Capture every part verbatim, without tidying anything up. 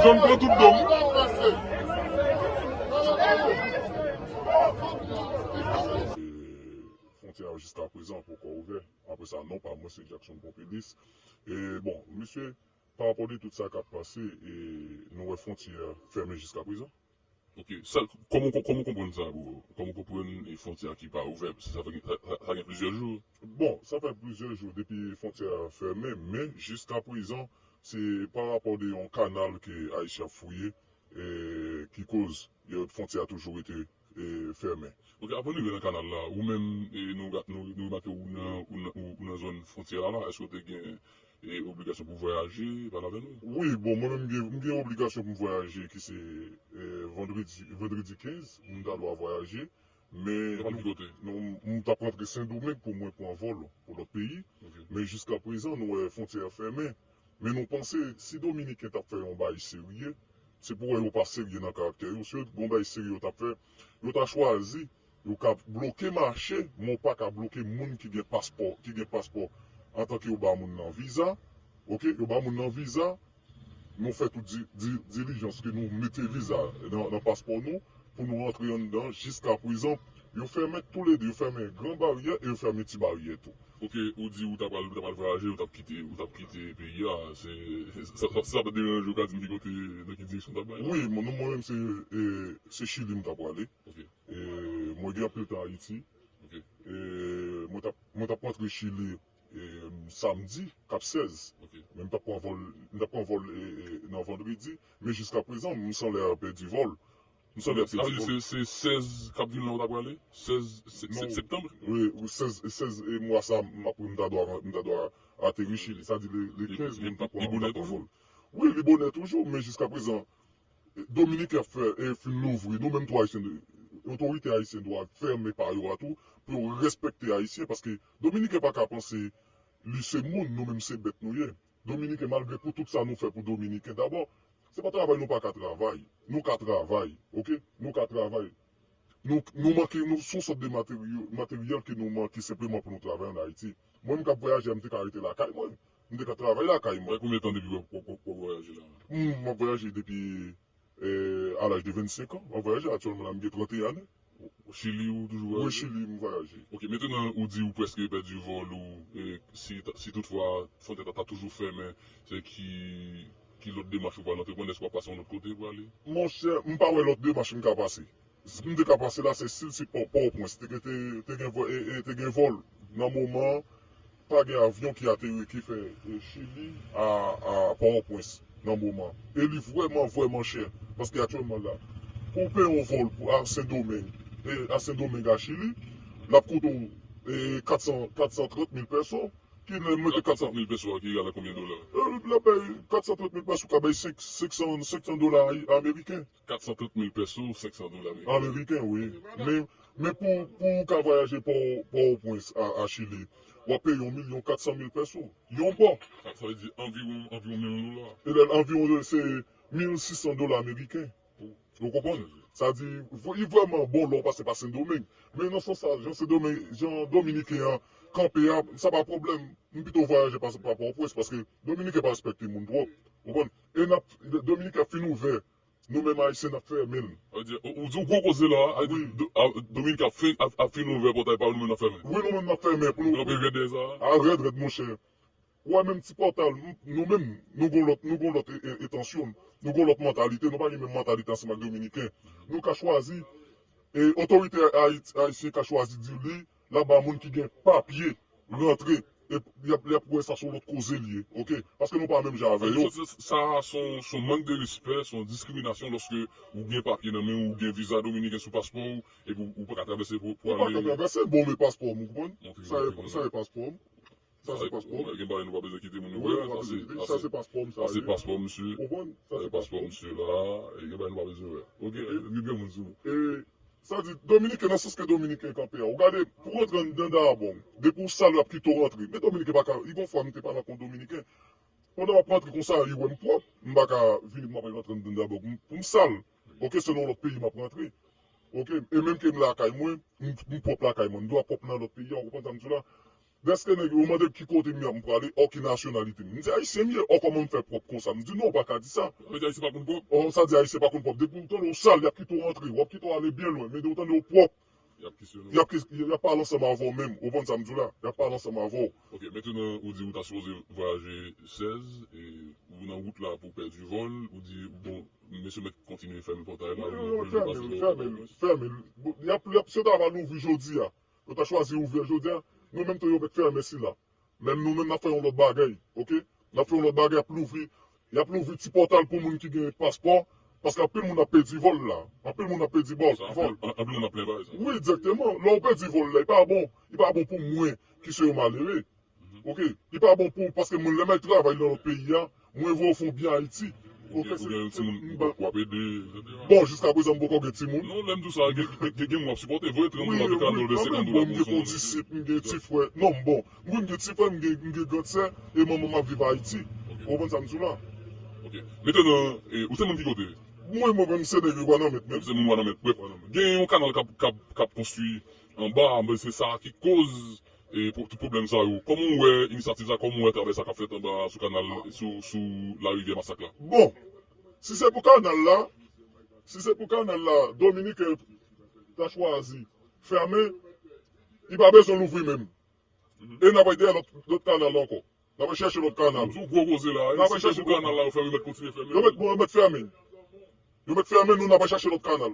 Zòn pran tout dòm. Fwontyè a jiskaprezan poko ouvè. Apre sa, non pa mwen, se Jackson Popilis. E, bon, mesye, pa rapò de tout sa k ap pase, e, nou wè fwontyè a fèmen jiskaprezan. Ok, sa, kòman, kòman w konprann sa, bro? Kòman w konprann, e, fwontyè a ki pa ouvè? Paske sa fè, sa, sa, sa gen plizyè jou. Bon, sa fè plizyè jou depi fwontyè a fèmen, men jiskaprezan, se pa rapò de yon kanal ke Ayisyen ap fouye, e, ki koz, e, fwontyè a toujou rete, e, fèmen. Ok, avan n rive nan kanal la, ou menm, e, nou, nou, nou remake ou nan, ou nan, ou, ou nan zòn fwontyè a la, èske w te gen, e, obligasyon pou vwayaje, pale avè nou? Wi, bon, mwen menm, m gen, m gen obligasyon pou m vwayaje, ki se, e, vandredi, vandredi kenz, m ta dwa vwayaje, men... Ou t ap ki kote? Non, m, m t ap rantre Sendomeng pou mwen pran vòl pou lòt peyi, ok, men jiskaprezan, nou wè fwontyè a fèmen. Men nou panse, si Dominiken t ap fè yon bagay serye, se pou wè yo pa serye nan karaktè yo. Si yo t gon bagay serye yo t ap fè, yo ta chwazi, yo ka bloke mache, men yo pa ka bloke moun ki gen paspò, ki gen paspò. Antanke yo ba moun nan viza, ok, yo ba moun nan viza, nou fè tout di, di, dilijans ke nou mete viza nan, nan paspò nou, pou nou rantre anndan. Jiskaprezan, yo fèmen toulede, yo fèmen Gran Baryè e yo fèmen Ti Baryè tou. Ok, ou di ou ta pral, ou ta pral vwayaje, ou t ap kite, ou t ap kite peyi a, se, sa, sa, sa pa deranje w ka di m ki kote, nan ki direksyon w t ap bay la? Wi, mwen, mwen menm se, e, se Chili m ta prale. Ok. E, mwen gen anpil tan Ayiti. Ok. E, mwen t ap, mwen t ap rantre Chili, e, samdi, k ap sèz. Ok. Men m t ap pran vòl, m t ap pran vòl, e, e, nan vandredi. Men jiskaprezan, m sanlè pèdi vòl. M sanlè pèdi vòl. Sa vle di se, se sèz k ap vin la ou ta prale? Sèz se-, se-, septanm? Wi, wi, sèz, sèz e mwa sa, m ap, m ta dwa, m ta dwa ateri Chili. Sa di le, le kenz, men m t ap pran, m t ap pran vòl. Wi, li bonè toujou, men jiskaprezan, Dominiken ap fè, e, fin louvri, nou menm tou Ayisyen, otorite ayisyen dwe fèmen pa yo a tou, pou yo respekte Ayisyen, paske Dominiken pa ka panse li se moun, nou menm se bèt nou ye. Dominiken, malgre pou tout sa nou fè pou Dominiken, dabò, se pa travay nou pa ka travay. Nou ka travay, ok? Nou ka travay. Nou, nou manke, nou, se yon sòt de materyo-, materyèl ke nou manke senpleman pou nou travay ann Ayiti. Mwen, m k ap vwayaje a, m te ka rete lakay mwen. M te ka travay lakay mwen. Fè konbyen tan depi w, w, w, w ap vwayaje la? Hmm, m ap vwayaje depi, eh, a laj de vennsenk an. M ap vwayaje aktyèlman la, m gen trannteyen ane. Chili ou toujou vwayaje? Wi, Chili, m vwayaje. Ok, mentnan ou di ou prèske pèdi vòl ou, e, si, si toutfwa fwontyè a ta toujou fèmen, se ki, ki lòt demach ou pral antreprann? Èske w ap pase yon lòt kote pou ale? Monchè, m pa wè lòt demach m ka pase. M te ka pase la, se sil, se Pò, Pòtoprens. Te gen, te, te gen vò-, e, e, te gen vòl nan moman an, pa gen avyon ki ateri, ki fè, e, Chili a, a Pòtoprens nan moman an. E li vrèman, vrèman chè. Paske aktyèlman la, pou w peye yon vòl pou, a Sendomeng, e, a Sendomeng a Chili, l ap koute w, e, kat san, kat san trant mil pèso, ki lè mete kat san, kat san trant mil pèso a ki egal a konbyen dola? E, l ap bay kat san trant mil pèso, ka bay senk, senk san, senk san dola ameriken. Kat san trant mil pèso, senk san dola ameriken. Ameriken, wi. Men, men pou, pou w ka vwayaje Pò, Pòtoprens a, a Chili, w ap peye yon milyon kat san mil pèso. Yon pò. Sa, sa vle di anviwon, anviwon milyon dola. E lè anviwon, se mil sis san dola ameriken. Ou konprann? Sa di, v-, li vrèman bon lè w pase pa Sendomeng. Men nan sans sa, jan Sendomeng, jan Dominiken an kanpe a, sa pa pwoblèm. M pito vwayaje pa, pa Pòtoprens, paske Dominiken pa respekte moun twòp. Ou konprann? E n ap, Dominiken ap fin ouvè. Nou menm Ayisyen, n ap fèmen l. Sa vle di, ou, ou di yon gwo koze la, a, wi. Do-, a, Dominiken ap fin, ap, ap fin ouvè pòtay pa yo, nou menm n ap fèmen. Wi, nou menm n ap fèmen pou nou. Kanpe rèd sa? A, rèd, rèd, monchè. Ou wè menm ti pòtay, m-, nou menm, nou gon lòt, nou gon lòt e, e, entansyon, nou gon lòt mantalite, nou pa gen menm mantalite ansanm ak Dominiken. Nou ka chwazi, e, otorite Ayit-, ayisyen ka chwazi di li, l ap ba moun ki gen papye rantre. e y ap, y ap wè sa se yon lòt koze l ye, oke? Paske nou pa menm jan avè yo. Sa, sa se yon, se yon mank de respè, se yon diskriminasyon lòske ou gen papye nan men w, ou gen viza dominiken sou paspò w, epi ou, ou pa ka travèse pou, pou Ou pa ka ale. Travèse, bon, men paspò m, ou konprann? Ok, Sa e, ok, sa e paspò m. Sa se paspò m. Gen bagay nou pa bezwen kite moun yo Wi, wè, nou pa sa se, bezwen kite. sa Sa se, se paspò m, sa sa se ye. Paspò misye. Ou konprann? Sa Sa se se Paspò paspò m. Misye la, e gen bagay nou pa bezwen wè. Ok, gen granmoun sou. E sa di, Dominiken nan sans ke Dominiken kanpe a. Ou gade, pou rantre anndan Dabong, depi w sal yo ap kite w rantre. Men Dominiken pa ka, li gon fwa m te pale ak yon Dominiken. Pandan w ap rantre konsa, li wè m pwòp, m pa ka vini pou m ap rantre anndan Dabong. M- Pou m sal, oke, se nan yon lòt peyi m ap rantre. Oke, e menm ke m lakay mwen, m m pwòp lakay mwen. M dwe pwòp nan lòt peyi a, ou konprann sa m di w la? Dèske nèg yo mande ki kote m ye, m prale, ò ki nasyonalite m. M di ayisyen m ye, ò kòman m fè pwòp konsa? M di non, ou pa ka di sa. Sa vle di ayisyen pa konn pwòp? Ò, sa di ayisyen pa konn pwòp. Depi w tande w sal, y ap kite w rantre, w ap kite w ale byen lwen. Men de w tande w pwòp, Y ap kesyonnen. y ap, kes- y ap pale ansanm avè w menm. Ou konprann sa m di w la? Y ap pale ansanm avè w. Ok, mentnan ou di ou ta sipoze vwayaje sèz, e ou nan wout la pou pèdi vòl, ou di, bon, mesye mèt kontinye fèmen pòtay la, Wi, ou wi, pran wi, pase fèmen, lòt fèmen, pòtay. fèmen. Bon, y ap, y ap, si yo ta va louvri jodi a, yo ta chwazi ouvè jodi a, nou menm tou yo mèt fèmen sila. Men nou menm n ap fè yon lòt bagay, oke? N ap fè yon lòt bagay, y ap louvri, y ap louvri ti pòtal pou moun ki gen paspò, paske anpil moun ap pèdi vòl la. Anpil moun ap pèdi vòl. Sa, vòl. Anpil, anpil moun ap plen bagay sa. Wi, egzakteman. Lè w pèdi vòl la, li pa bon. Li pa bon pou mwen, ki se yon malere. Oke? Li pa bon pou, paske mwen, lè m al travay nan lòt peyi a, mwen voye w fè yon byen Ayiti. Ou gen, ou gen timoun w ap ede, etsetera. Bon, jiska prezan, m poko gen timoun. Non, lè m di w sa, gen, gen, gen, gen moun w ap sipòte, voye trant Wi, dola, wi, kat dola, kanmenm, senkant bon, dola m pou gen son moun. kondisip, m gen ti frè. Non, m bon. M gen ti frè, m gen, m gen gran sè, e manman m ap viv Ayiti. Ok. Ou konprann sa m di w la? Ok. Mentnan, e, ou se moun ki kote? Mwen, mwen menm, se nèg yo Wanament menm. Se moun Wanament. Brèf, gen yon kanal k ap, k ap, k ap konstwi anba, men se sa ki koz, e, pou tout pwoblèm sa yo. Kòman w wè inisyativ sa, kòman w wè travay sa k ap fèt anba sou kanal, sou, sou larivyè Masak la? Bon, si se pou kanal la, si se pou kanal la, Dominiken ta chwazi fèmen, li pa bezwen louvri menm. E n ap al dèyè lòt, lòt kanal la ankò. N ap al chèche lòt kanal. Sou gwo koze la, N ap si chèche se pou kanal la, yo fèmen, yo mèt kontinye fèmen. Yo mèt, bon, yo mèt fèmen. Yo mèt fèmen, nou n ap al chèche lòt kanal.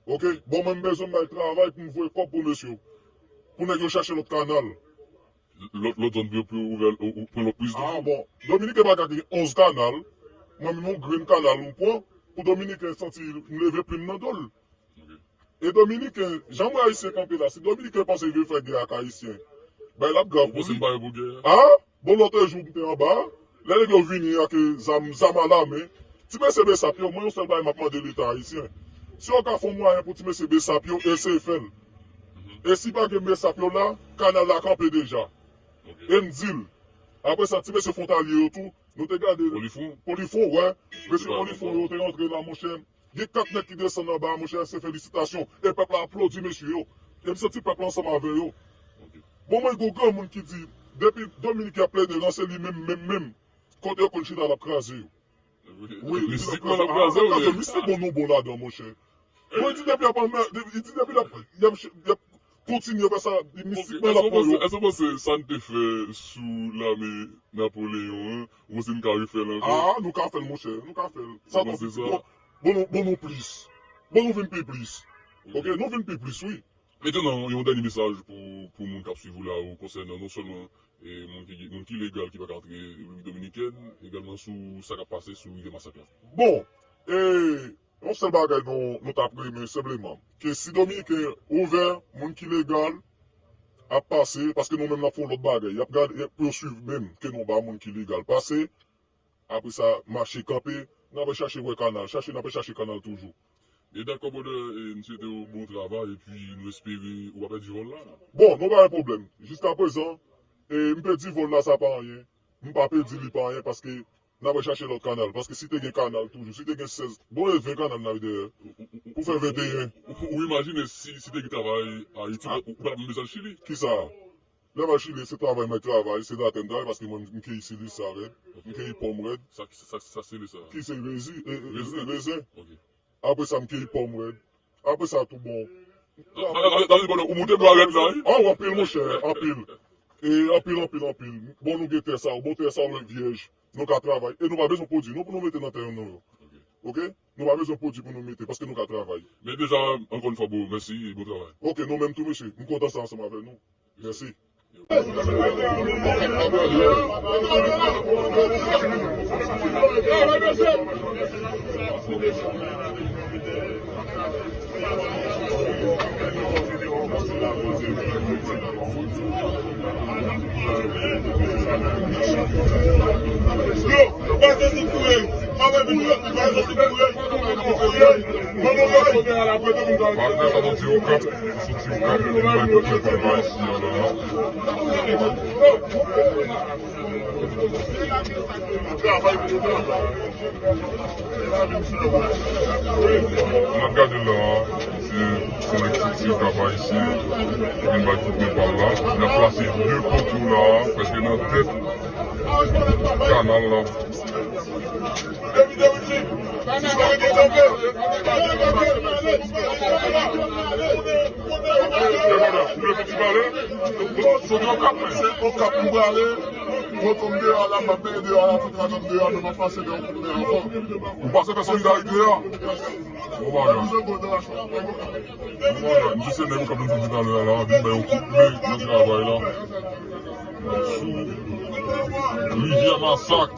Oke? Bon, mwen m bezwen bay travay pou m voye kòb pou mesye yo. Pou nèg yo chèche lòt kanal. Lòt, lòt zòn pou yo, pou yo ouvè, ou, ou pran lòt priz Ah, toujou. Bon, Dominiken pa ka gen onz kanal. Mwen menm yon grenn kanal m pran, pou Dominiken santi m leve plim nan do l. E Dominiken, jan mwen Ayisyen kanpe la, si Dominiken panse vin fè gè ak Ayisyen, bay l ap grav pou Ou panse li. M pare pou gè? Ah, bon, lòt jou m te anba, lè nèg yo vini ak zam, zam alamen, ti mesye Besap yo, mwen yon sèl bagay m ap mande Leta ayisyen. Si yo ka fè yon mwayen pou ti mesye Besap yo, eseye fè l. E si pa gen Besap yo la, kanal la kanpe deja. E m di l. Apre sa, ti mesye fwontalye yo tou, nou te gade. Polifwon? Polifwon, wè. Mesye Polifwon yo te rantre la, monchè. Gen kat nèg ki desann anba, monchè, se felisitasyon. E pèp la aplodi mesye yo. E m santi pèp la ansanm avè yo. Bon, mwen, gon granmoun ki di, depi Dominiken ap plede ranse li menm, menm, menm, kote yo konn chita, l ap kraze yo. Wi, Mistikman, l ap kraze w, men. Mistikman, nou bon ladan, monchè. Mwen di depi ap anmè-, depi, di depi l ap, y ap, y ap kontinye fè sa, mistikman, l ap pran yo. Èske w panse sa n te fè sou lame Napoleyon an, ou panse n ka refè l ankò? Ah, nou ka fè l, monchè, nou ka fè l. Sa twò piti. Bon, bon, nou, bon, nou plis. Bon, nou vin pi plis. Oke, nou vin pi plis, wi. Mentnan, yon dènye mesaj pou, pou moun k ap swiv ou la, ou konsènan non sèlman, e, moun ki, moun ki legal ki pa ka antre Repiblik Dominikèn, egalman sou sa k ap pase sou rivyè Masak la. Bon, e, yon sèl bagay nou, nou t ap renmen senpleman, ke si Dominiken ouvè, moun ki legal ap pase, paske nou menm n ap fè yon lòt bagay. Y ap gade, y ap, pou yo swiv menm, ke nou ba moun ki legal pase, apre sa, mache kanpe, n ap chache wè kanal, chache, n ap chache kanal toujou. E dakò, brother, e, m swete w bon travay, epi nou espere ou pa pèdi vòl la. Bon, nou pa gen pwoblèm. Jiska prezan, e, m pèdi vòl la, sa pa anyen. M pa pèdi li pa anyen, paske n ap chache lòt kanal. Paske si te gen kanal toujou, si te gen sèz, bon, e ven kanal n ap dèyè. Pou fè venteyen. Ou, ou imajine si, si te gen travay Ayiti, ou, ou pa t ap bezwen al Chili? Kisa? Lè m al Chili, se travay mwen travay, se datè m travay, paske mwen, m keyi silis sa rèd. M keyi pòm rèd. Sa, sa, sa, se le sa. Ki se rezi, e, e, Rezen. Rezen. Ok. Apre sa, m keyi pòm rèd. Apre sa, tou bon. Sa vle di, ou moute bwa rèd la, wi? Oh, anpil, monchè, anpil. E anpil, anpil, anpil. Bon, nou gen tè sa, bon, tè sa, wè, vyèj. Nou ka travay. E nou pa bezwen pwodui, non, pou nou mete nan tè nou yo. Ok? Nou pa bezwen pwodui pou nou mete, paske nou ka travay. Men deja, ankò yon fwa, bro, mèsi e bon travay. Ok, nou menm tou, mesye. M kontan sa ansanm avè nou. Mèsi. Yo, pa soti kouri. Pa soti kouri. Pa soti kouri. Mwen, mwen, mwen. Bagay sa soti Okap, soti Okap, li bay kote kòb la isi a la. Travay pou travay. N ap gade la, se, se yon ekip ti travay isi, ki vin bay kout men pa l la. N ap plase de poto la, prèske nan tèt kanal la. Se Okap m prale. Mwen tonbe deyò a la, m ap peye deyò a la, tout la tonbe deyò a, men m ap pase deyò kout men ankò. Ou pase fè solidarite a? Bon bagay. Bon bagay. Misye se nèg k ap vin sou talè a la, vin bay yon kout men nan travay la. Sou Rivyè Masak.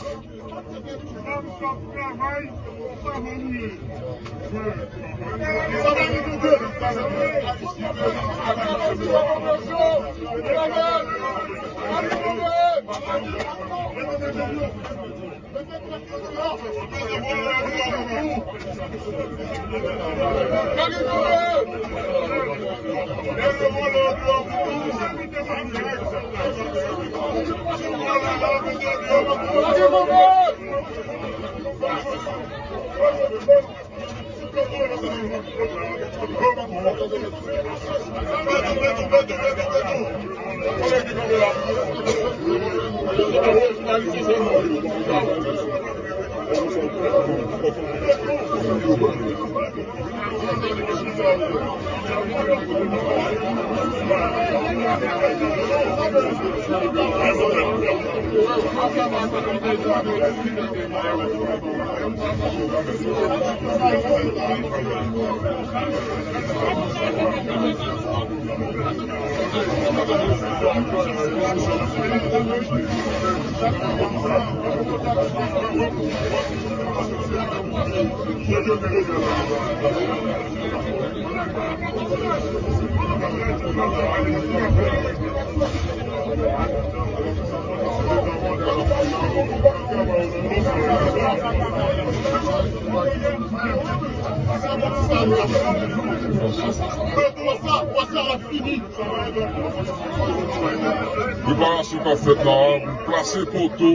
Preparasyon k ap fèt la pou plase poto.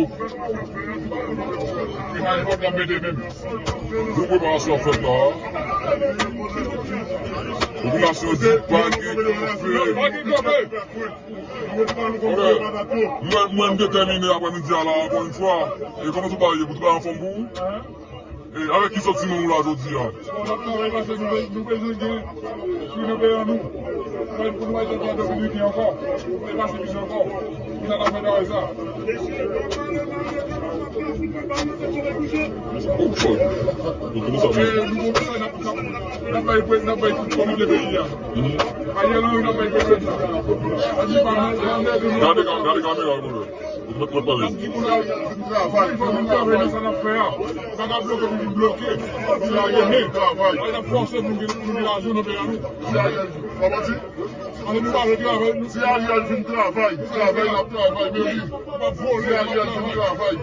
Gwo preparasyon ap fèt la. Popilasyon di pa gen kanpe. Mwen, mwen m detèmine aprèmidi a la, ankò yon fwa. E kòman tout bagay ye? Pou tout bagay anfòm pou ou? E avèk ki santiman ou la jodi a? Bon, n ap travay paske nou be-, nou bezwen gen pri nan peyi an nou. Fò pou nou al jwenn Dominik ankò. E pa se misyon ankò. Pou sa n ap fè travay sa. Bon, bon. Donk, nou sa. E nou bon, n ap, n ap, n ap bay, n ap bay tout kòmande peyi a. Mhm. Ariel Henry, n ap bay prezidan. Gade ka-, gade kamera, brother. Ou mèt mwen pale. N ap di moun al vin travay. Fò nou travay nan sa n ap fè a. Sa n ap bloke, nou vin bloke. Travay. N ap fòse moun vin, moun vin lajan nan peyi a nou. Sa w di? Ann nou pale travay, nou. Si Ariel vin travay, travay, n ap travay, men wi. Si Ariel vin travay.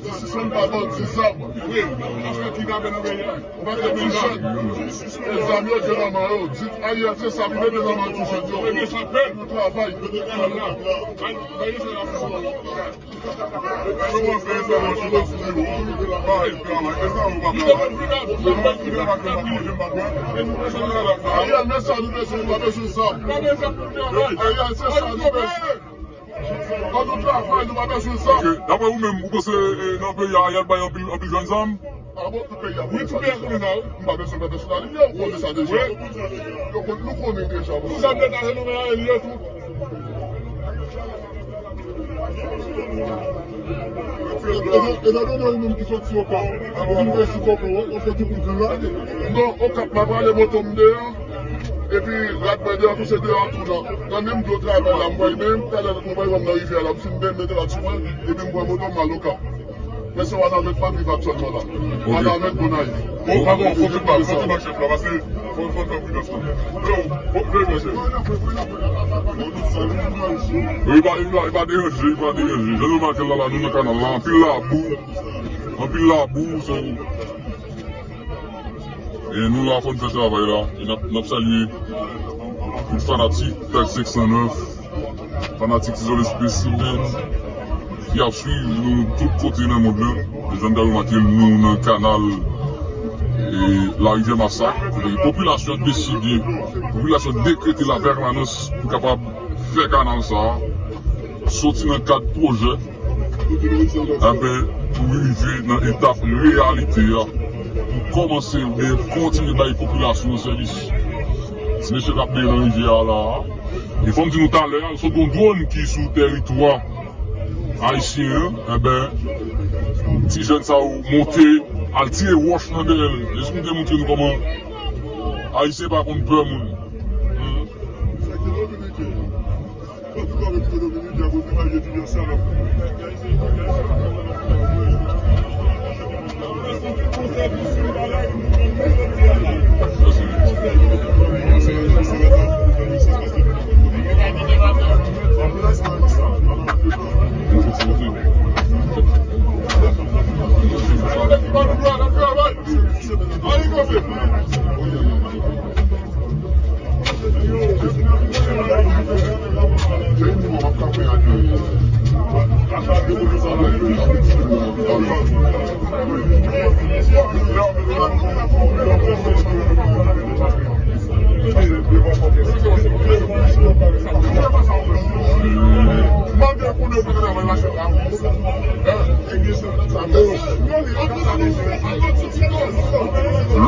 Jistis menm pa bandi zam. Wi, paske kidnapè nan peyi a. Ou pa gen ti jèn. E zam yo gen nan men yo. Di Ariel se sa pou mete nan men ti jèn yo. Pou travay. Ariel, men sa nou bezwen, nou pa bezwen zam. Ariel, se sa nou bezwen. Fò nou travay, nou pa bezwen zam. Ok. Daprè ou menm, ou panse, eh, nan peyi a, Ariel bay anpil, anpil jèn zam? Ah bon, tout peyi a konnen sa deja. M pa bezwen fè pèsonalite, ou konnen sa deja. Yo konn, nou konnen deja. Tout zam detache nan men Ariel yo tou. Etan done ou menm ki soti Okap, ou vin fè sou Okap, ou fè tout moun la. Non, Okap pa prale, moto m deyò. Epi rad mwen deyò tou, se deyò tou nan, nan menm dlo travay la m pral, men talè mwen pral rann nan rivyè la, m fin benyen mete rad sou mwen, epi m pran moto m al Okap. Men se Wanament m ap viv aktyèlman la. Ok. Wanament Gonayiv. Bon, pa bon, fò tout bak, fò tout bak chèf la, paske fò, fò fè pridans lan. Yo, bon, bon, bon, chèf. Wi, pa, li pa, li pa deranje, li pa deranje. Jan nou make l la, la, nou nan kanal la, anpil labou. Anpil labou, so. E nou la pou n fè travay la. E n ap, n ap salye tout fanatik Tag senk san nèf, fanatik Tizon Lespesimen ki ap swiv nou tout kote nan mond lan. E jan n ta remake l, nou nan kanal, e, Larivyè Masak. E popilasyon an deside, popilasyon an dekrete la pèmanans pou kapab fè kanal sa a soti nan kad pwojè. Enben, pou rive nan etap reyalite a, pou kòmanse oubyen kontinye bay popilasyon an sèvis. Ti mesye k ap benyen nan rivyè a la a. E fò m di nou talè a, sot gon dwòn ki sou tèritwa ayisyen an, enben, ti jèn sa yo monte, al tire wòch nan dèyè l. Jezi m te montre nou kòman ayisyen pa konn pè moun. Hmm.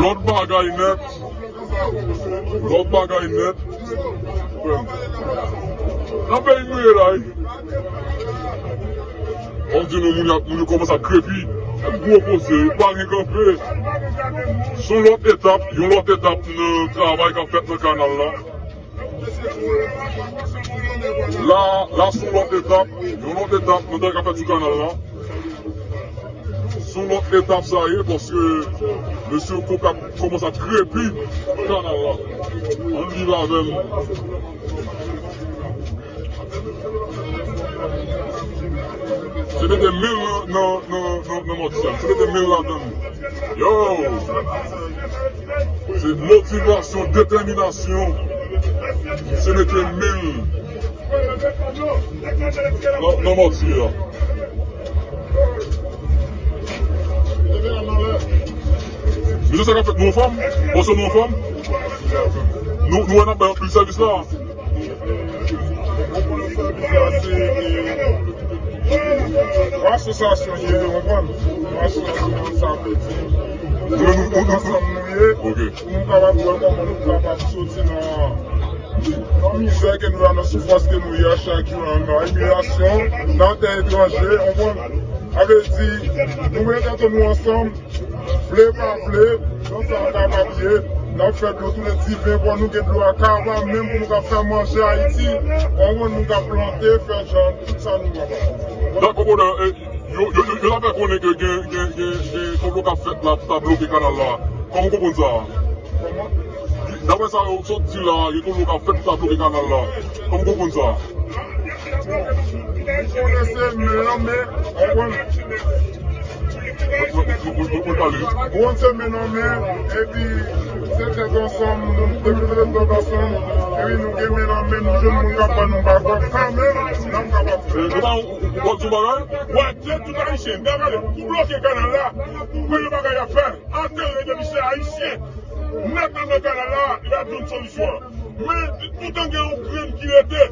Lòt bagay nèt. Lòt bagay nèt. Nan peyi nou ye la, wi. Kòm di nou, moun yo, moun yo kòmanse ap krepi. Gwo koze, pa gen kanpe. Se yon lòt etap, yon lòt etap nan travay k ap fèt nan kanal la. La, la se yon lòt etap, yon lòt etap nan travay k ap fèt sou kanal la. Se yon lòt etap sa ye, paske mesye Okap kòmanse ap krepi kanal la. Ann viv avè m. Se mete men l nan, nan, nan, nan, nan mòtye a. Se mete men l ladan l. Yo! Se motivasyon, detèminasyon. Se mete men l nan, nan mòtye a. Mesye, sa k ap fèt, nou anfòm? Bonswa, nou anfòm? Nou, nou wè n ap bay anpil sèvis la. Yon asosyasyon ye, ou konprann? Yon asosyasyon, sa vle di, nou ansanm nou ye, pou nou kapab wè kòman nou kapab soti nan, nan mizè ke nou ye, nan soufrans ke nou ye a chak jou, nan imilyasyon, nan tè etranje, ou konprann? Sa vle di, nou mete tèt nou ansanm, vle pa vle, jan sa a kapab ye, n ap fè dlo tounen diven, pou nou gen dlo a kaba, menm pou nou ka fè manje Ayiti, ou konprann, nou ka plante, fè jan, tout sa nou kapab. Dakò, konnen, e, yo, yo, yo, yo ta fè konnen ke gen, gen, gen, gen konplo k ap fèt la pou ta bloke kanal la. Kòman w konprann sa? Kòman? Daprè sa yo sot di la, gen konplo k ap fèt pou ta bloke kanal la. Kòman w konprann sa? Ou konnen se men an men, ou konprann. Ou konn se men an men, epi se tèt ansanm, nou depi nou mete tèt ansanm, epi nou gen men an men, nou jwenn moun k ap ban nou bagòp kanmenm, n ap kapab fè. E, nou pa, w, w, w ap di yon bagay? Wè, tèt tout Ayisyen, gade, pou bloke kanal la, premye bagay y ap fè, antere depi se Ayisyen nèt nan kanal la, y ap jwenn solisyon an. Men, toutan gen yon grenn ki rete,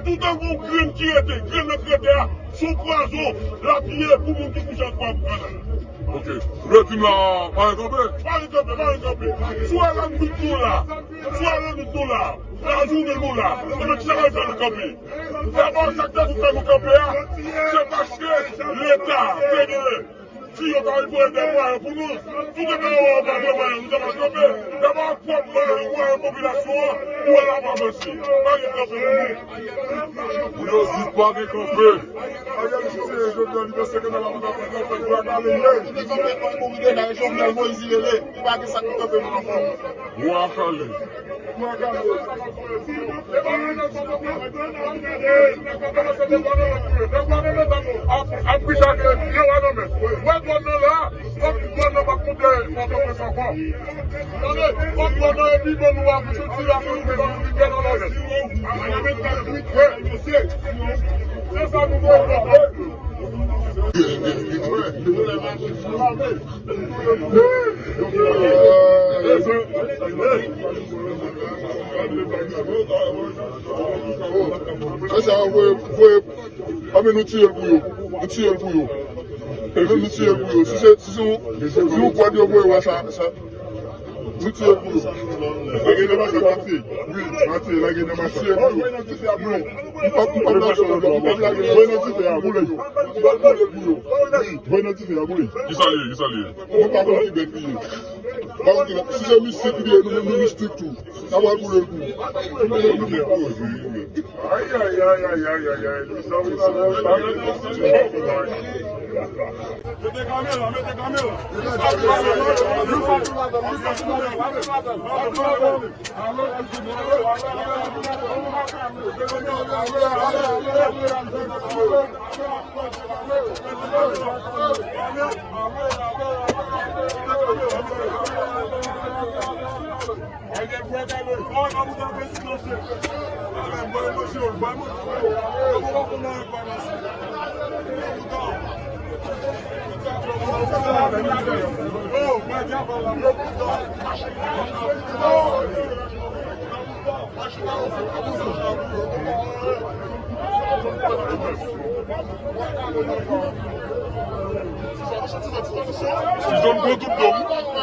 toutan gen yon grenn ki rete, grenn nan ki rete a, se yon pwazon l ap ye pou moun ki kouche ak pwa pou kanal. Ok. Retim la, pa gen kanpe? Pa gen kanpe, pa gen kanpe. Si w wè lannwit nou la, si w wè lannwit nou la, lajounen nou la, ebyen kisa k ap fè nou kanpe? Dabò, sa k te pou fè nou kanpe a, se paske Leta te genyen. Si yo ta voye de mwayen pou nou, si yo te ka voye de mwayen, nou ta pral kanpe. Dabò, pwòp Ou wè popilasyon an, ou wè l ap avanse. Pa gen kanpe pou nou. Pou yo di pa gen kanpe. Ariel Henry, Jovenel, li panse ke nan la pou la fèt, la fèt, bwa kale, ye. Li kanpe pou mouri deja, e Jovenel Moïse li rele. Li pa gen sa ki kanpe pou li. Bwa kale. Bwa kale. Ap, ap pita ke yo a nan men. Wè dwàn nan la. Fòk dwàn nan pa t monte Pòtoprens ankò. Tande, fòk dwàn nan epi bon nou a pou soti la pou nou fè nou vin byen nan lòjè. Wi. Se sa nou voye pou fè. Sa, sa, voye, voye. Anben nou tiye l pou yo. Nou tiye l pou yo. Anben nou tiye l pou yo. Si se, si se yon, si yon kòd yo voye w a sa, sa, nou tiye l pou yo. Lage nan mache, Matye. Wi, Matye, lage nan mache. Nou tiye l pou yo. Nou p ap, nou p ap lage nan mache, nou p ap lage. Voye nan dife a, boule yo. Nou pral boule l pou yo. Wi, voye nan dife a, boule. Kisa l ye, kisa l ye? Nou pa konn ki bèt li ye. Pa konn ki bèt. Si se mistik li ye, nou menm nou mistik tou. Sa pral boule l pou ou. Ay, ay, ay. Mete kamera, mete kamera. Tizòn pran tout dòm.